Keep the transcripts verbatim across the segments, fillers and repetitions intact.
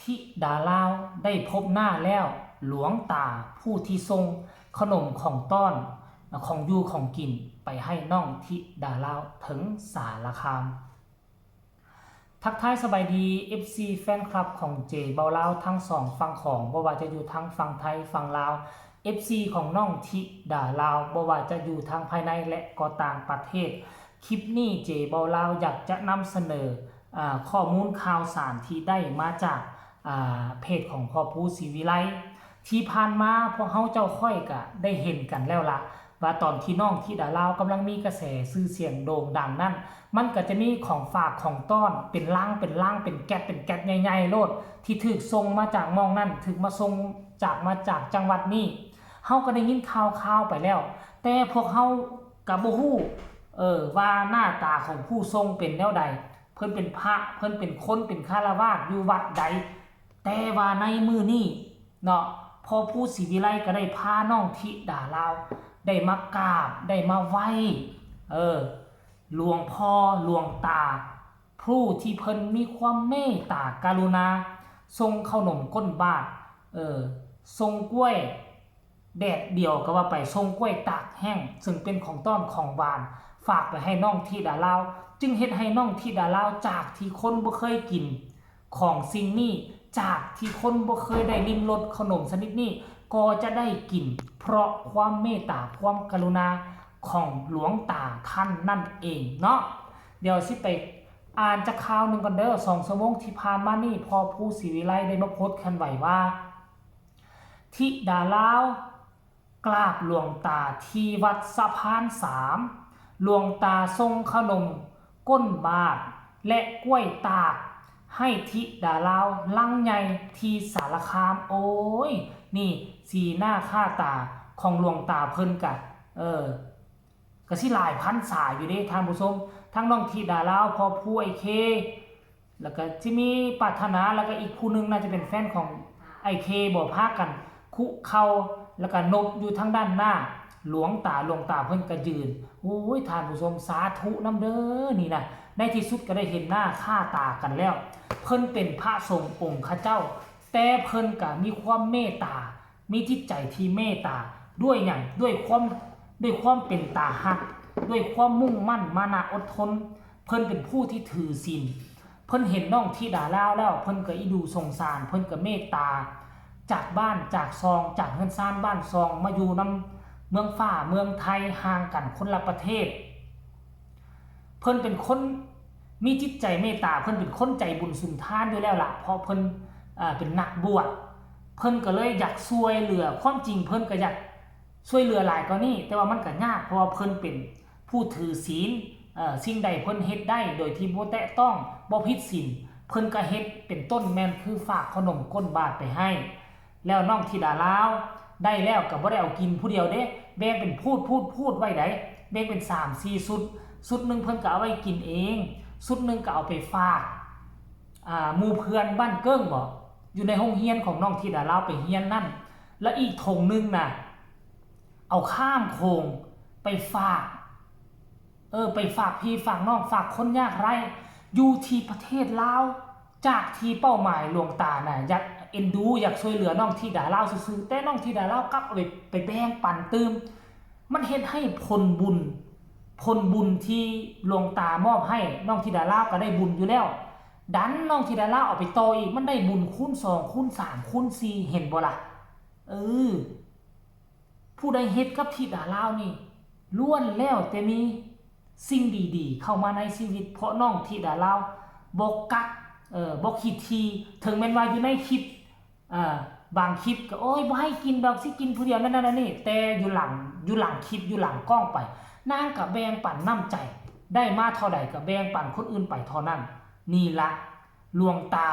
ธิดาลาวได้พบหน้าแล้ว หลวงตาผู้ที่ส่งขนมของต้อนของอยู่ของกินไปให้น้องธิดาลาวถึงสารคาม ทักทายสบายดี เอฟซี แฟนคลับของเจเบาลาวทั้งสองฝั่งของ บ่ว่าจะอยู่ทั้งฝั่งไทยฝั่งลาว เอฟซี ของน้องธิดาลาว บ่ว่าจะอยู่ทั้งภายในและก็ต่างประเทศ คลิปนี้เจเบาลาวอยากจะนำเสนอ อ่า ข้อมูลข่าวสารที่ได้มาจาก อ่า เพจของพ่อภูศรีวิไล ที่ผ่านมาพวกเฮาเจ้าข้อยก็ได้เห็นกันแล้วละ ว่าตอนที่น้องธิดาลาวกำลังมีกระแสชื่อเสียงโด่งดังนั้น มันก็จะมีของฝากของต้อนเป็นลังเป็นลังเป็นแก๊สเป็นแก๊สใหญ่ๆโลด ที่ถูกส่งมาจากหม่องนั้น ถูกมาส่งจากมาจากจังหวัดนี้ เฮาก็ได้ยินข่าวๆไปแล้ว แต่พวกเฮาก็บ่ฮู้ เออ ว่าหน้าตาของผู้ส่งเป็นแนวใด เพิ่นเป็นพระ เพิ่นเป็นคน เป็นฆราวาสอยู่วัดใด แต่ว่าในมื้อนี้เนาะ พ่อภูศรีวิไลก็ได้พาน้องธิดาลาว ได้มากราบ ได้มาไหว้ เออ หลวงพ่อ หลวงตา ผู้ที่เพิ่นมีความเมตตากรุณา ส่งข้าวหนมก้นบาตร เออ ส่งกล้วย แดดเดียวก็ว่าไป ส่งกล้วยตากแห้ง ซึ่งเป็นของต้อนของหวาน ฝากไปให้น้องธิดาลาว จึงเฮ็ดให้น้องธิดาลาว จากที่คนบ่เคยกินของสิ่งนี้ จากที่คนบ่เคยได้ลิ้มรสขนมชนิดนี้ ก็จะได้กิน เพราะความเมตตาความกรุณาของหลวงตาท่านนั่นเองเนาะ เดี๋ยวสิไปอ่านจักข่าวหนึ่งก่อนเด้อ สองชั่วโมงที่ผ่านมานี่ พ่อภูศรีวิไลได้มาโพสต์เคลื่อนไหวว่า ธิดาลาวกราบหลวงตาที่วัดสะพานสาม หลวงตาส่งขนมก้นบาตรและกล้วยตากให้ธิดาลาวลังใหญ่ที่สารคาม โอ้ย นี่สีหน้าค่าตาของหลวงตาเพิ่นกะ เออ ก็สิหลายพรรษาอยู่เด้ท่านผู้ชม ทั้งน้องธิดาลาว พ่อภู ไอ้เค แล้วก็สิมีปรารถนา แล้วก็อีกผู้หนึ่งน่าจะเป็นแฟนของไอ้เค บ่ พากันคุเข่า แล้วก็นบอยู่ทางด้านหน้าหลวงตา หลวงตาเพิ่นก็ยืน โอ้ย ท่านผู้ชม สาธุนำเด้อ นี่นะ ในที่สุดก็ได้เห็นหน้าค่าตากันแล้ว เพิ่นเป็นพระสงฆ์องค์ข้าเจ้า แต่เพิ่นก็มีความเมตตา มีจิตใจที่เมตตา ด้วยหยัง ด้วยความ ด้วยความเป็นตาฮัก ด้วยความมุ่งมั่นมานะอดทน เพิ่นเป็นผู้ที่ถือศีล เพิ่นเห็นน้องธิดาลาวแล้ว เพิ่นก็อีดูสงสาร เพิ่นก็เมตตา จากบ้านจากซอง จากเฮือนซานบ้านซอง มาอยู่นำเมืองฟ้าเมืองไทย ห่างกันคนละประเทศ เพิ่นเป็นคนมีจิตใจเมตตา เพิ่นเป็นคนใจบุญสุนทานอยู่แล้วล่ะ เพราะเพิ่น เอ่อ เป็นนักบวช เพิ่นก็เลยอยากช่วยเหลือ ความจริงเพิ่นก็อยากช่วยเหลือหลายกว่านี้ แต่ว่ามันก็ยาก เพราะว่าเพิ่นเป็นผู้ถือศีล เอ่อ สิ่งใดเพิ่นเฮ็ดได้โดยที่บ่แตะต้อง บ่ผิดศีล เพิ่นก็เฮ็ด เป็นต้นแม่นคือฝากขนมก้นบาตรไปให้ แล้วน้องธิดาลาวได้แล้วก็บ่ได้เอากินผู้เดียวเด้ แบ่งเป็นพูดพูดพูดไว้ได แบ่งเป็นสามสี่ชุด ชุดหนึ่งเพิ่นก็เอาไว้กินเอง ชุดหนึ่งก็เอาไปฝาก อ่า หมู่เพื่อนบ้านเกิ้งบ่ อยู่ในโรงเรียนของน้องธิดาลาวไปเรียนนั่น และอีกถุงหนึ่งน่ะ เอาข้ามโขงไปฝาก เออ ไปฝากพี่ฝากน้อง ฝากคนยากไร้ อยู่ที่ประเทศลาว จากที่เป้าหมายหลวงตาน่ะ อยากเอ็นดู อยากช่วยเหลือน้องธิดาลาวซื่อๆ แต่น้องธิดาลาวกลับเอาไป ไปแบ่งปันตื่ม มันเฮ็ดให้ผลบุญ ผลบุญที่หลวงตามอบให้น้องธิดาลาวก็ได้บุญอยู่แล้ว ดันน้องธิดาลาวเอาไปต่ออีก มันได้บุญคูณสอง คูณสาม คูณสี่ เห็นบ่ล่ะ เออ ผู้ใดเฮ็ดกับธิดาลาวนี่ ล้วนแล้วแต่มีสิ่งดีๆ เข้ามาในชีวิต เพราะน้องธิดาลาวบ่กัก เอ่อ บ่ขี้ถี่ ถึงแม้นว่าอยู่ในคลิป อ่า บางคลิปก็ โอ้ย บ่ให้กินดอก สิกินผู้เดียว นั่นนั่นนี่ แต่อยู่หลัง อยู่หลังคลิป อยู่หลังกล้องไป นางก็แบ่งปันน้ำใจ ได้มาเท่าใดก็แบ่งปันคนอื่นไปเท่านั้น นี่ละ หลวงตา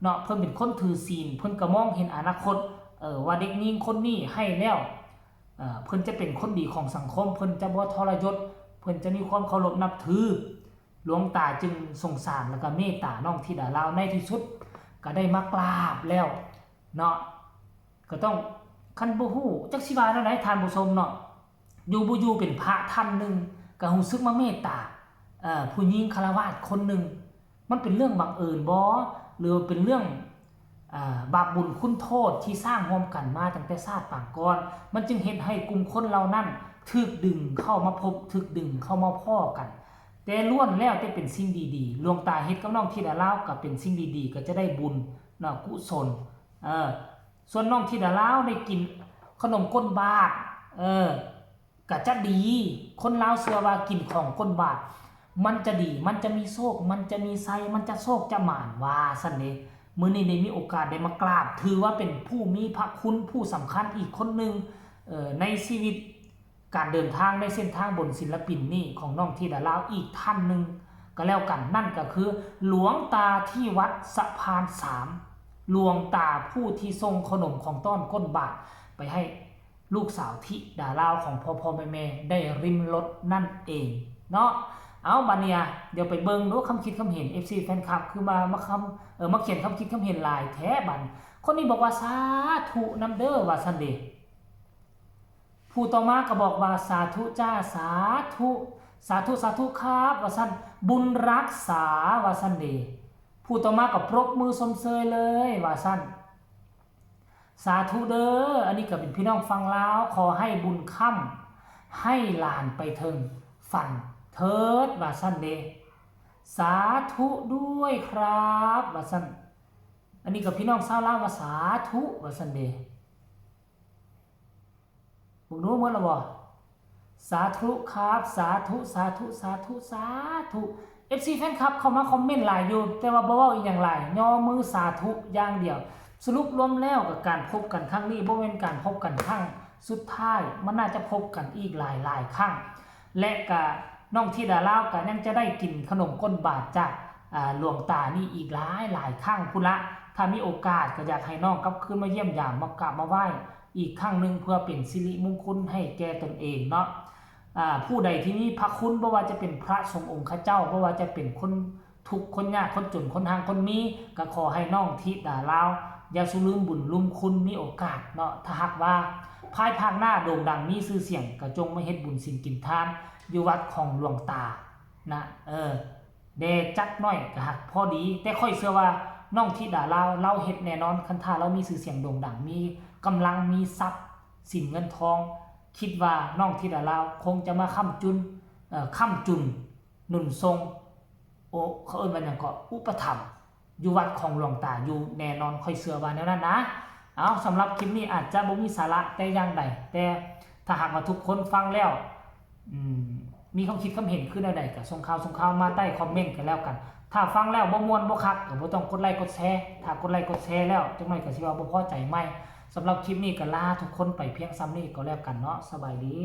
เนาะ เพิ่นเป็นคนถือศีล เพิ่นก็มองเห็นอนาคต เอ่อ ว่าเด็กหญิงคนนี้ให้แล้ว เอ่อ เพิ่นจะเป็นคนดีของสังคม เพิ่นจะบ่ทรยศ เพิ่นจะมีความเคารพนับถือ หลวงตาจึงสงสารแล้วก็เมตตาน้องธิดาลาว ในที่สุดก็ได้มากราบแล้วเนาะ ก็ต้อง คันบ่ฮู้จักสิว่าแนวใดท่านผู้ชมเนาะ อยู่บ่อยู่เป็นพระท่านหนึ่ง ก็รู้สึกมาเมตตา เอ่อ ผู้หญิงฆราวาสคนหนึ่ง มันเป็นเรื่องบังเอิญบ่ หรือว่าเป็นเรื่อง อ่า บาปบุญคุณโทษที่สร้างร่วมกันมาตั้งแต่ชาติปางก่อน มันจึงเฮ็ดให้กลุ่มคนเหล่านั้นถูกดึงเข้ามาพบ ถูกดึงเข้ามาพ้อกัน แต่ล้วนแล้วแต่เป็นสิ่งดีๆ หลวงตาเฮ็ดกับน้องธิดาลาวก็เป็นสิ่งดีๆ ก็จะได้บุญเนาะ กุศล เออ ส่วนน้องธิดาลาวได้กินขนมก้นบาท เออ ก็จะดี คนลาวเชื่อว่ากินของก้นบาท มันจะดี มันจะมีโชค มันจะมีชัย มันจะโชคจะหมาน ว่าซั่นเด้ มื้อนี้ได้มีโอกาสได้มากราบ ถือว่าเป็นผู้มีพระคุณผู้สำคัญอีกคนหนึ่ง เอ่อ ในชีวิตการเดินทางในเส้นทางบนศิลปินนี่ของน้องธิดาลาวอีกท่านหนึ่งก็แล้วกัน นั่นก็คือหลวงตาที่วัดสะพานสาม หลวงตาผู้ที่ส่งขนมของต้อนก้นบาทไปให้ลูกสาวธิดาลาวของพ่อพ่อแม่แม่ได้ริมรสนั่นเองเนาะ เอาบัดเนี่ย เดี๋ยวไปเบิ่งดูคำคิดคำเห็น เอฟซี แฟนคลับ คือมา มาคำ เออ มาเขียนคำคิดคำเห็นหลายแท้บัด คนนี้บอกว่า "สาธุนำเด้อ" ว่าซั่นเด้ ผู้ต่อมาก็บอกว่า "สาธุจ้า สาธุ สาธุ สาธุครับ" ว่าซั่น "บุญรักษา" ว่าซั่นเด้ ผู้ต่อมาก็ปรบมือชมเชยเลย ว่าซั่น "สาธุเด้อ" อันนี้ก็เป็นพี่น้องฝั่งลาว ขอให้บุญค้ำให้หลานไปเถิงฝันเถิด ว่าซั่นเด้ "สาธุด้วยครับ" ว่าซั่น อันนี้ก็พี่น้องชาวลาวว่า "สาธุ" ว่าซั่นเด้ เบิ่งดูหมดแล้วบ่ "สาธุครับ สาธุ สาธุ สาธุ สาธุ" เอฟซี แฟนคลับเข้ามาคอมเมนต์หลายอยู่ แต่ว่าบ่เว้าอีหยังหลาย ย่อมือสาธุอย่างเดียว สรุปรวมแล้วกับการพบกันครั้งนี้บ่แม่นการพบกันครั้งสุดท้าย มันน่าจะพบกันอีกหลายๆ ครั้ง และกะน้องธิดาลาวกะยังจะได้กินขนมก้นบาทจาก อ่า หลวงตานี่อีกหลายๆ ครั้งพุ้นละ ถ้ามีโอกาสก็อยากให้น้องกลับคืนมาเยี่ยมยาม มากราบมาไหว้อีกครั้งหนึ่ง เพื่อเป็นสิริมงคลให้แก่ตนเองเนาะ อ่า ผู้ใดที่มีพระคุณ บ่ว่าจะเป็นพระสงฆ์องค์ข้าเจ้า บ่ว่าจะเป็นคนทุกข์คนยาก คนจน คนห่างคนมี ก็ขอให้น้องธิดาลาว อย่าสุลืมบุญลืมคุณ มีโอกาสเนาะ ถ้าหากว่าภายภาคหน้าโด่งดังมีชื่อเสียง ก็จงมาเฮ็ดบุญศีลกินทาน อยู่วัดของหลวงตานะ เออ แด่จักหน่อยก็หักพอดี แต่ข้อยเชื่อว่าน้องธิดาลาว ลาวเฮ็ดแน่นอน คันถ้าลาวมีชื่อเสียงโด่งดัง มีกำลัง มีทรัพย์สินเงินทอง คิดว่าน้องธิดาลาวคงจะมาค้ำจุน เอ่อ ค้ำจุน หนุนส่ง โอ้ เขาเอิ้นว่าหยังเกาะ อุปถัมภ์ อยู่วัดของหลวงตาอยู่แน่นอน ข้อยเชื่อว่าแนวนั้นนะ เอา สำหรับคลิปนี้อาจจะบ่มีสาระแต่อย่างใด แต่ถ้าหากว่าทุกคนฟังแล้ว อืม มีความคิดความเห็นคือแนวใดก็ส่งข่าวส่งข่าวมาใต้คอมเมนต์กันแล้วกัน ถ้าฟังแล้วบ่ม่วนบ่คักก็บ่ต้องกดไลค์กดแชร์ ถ้ากดไลค์กดแชร์แล้วจักหน่อยก็สิว่าบ่พอใจใหม่ สำหรับคลิปนี้ก็ลาทุกคนไปเพียงส่ำนี้ก็แล้วกันเนาะ สบายดี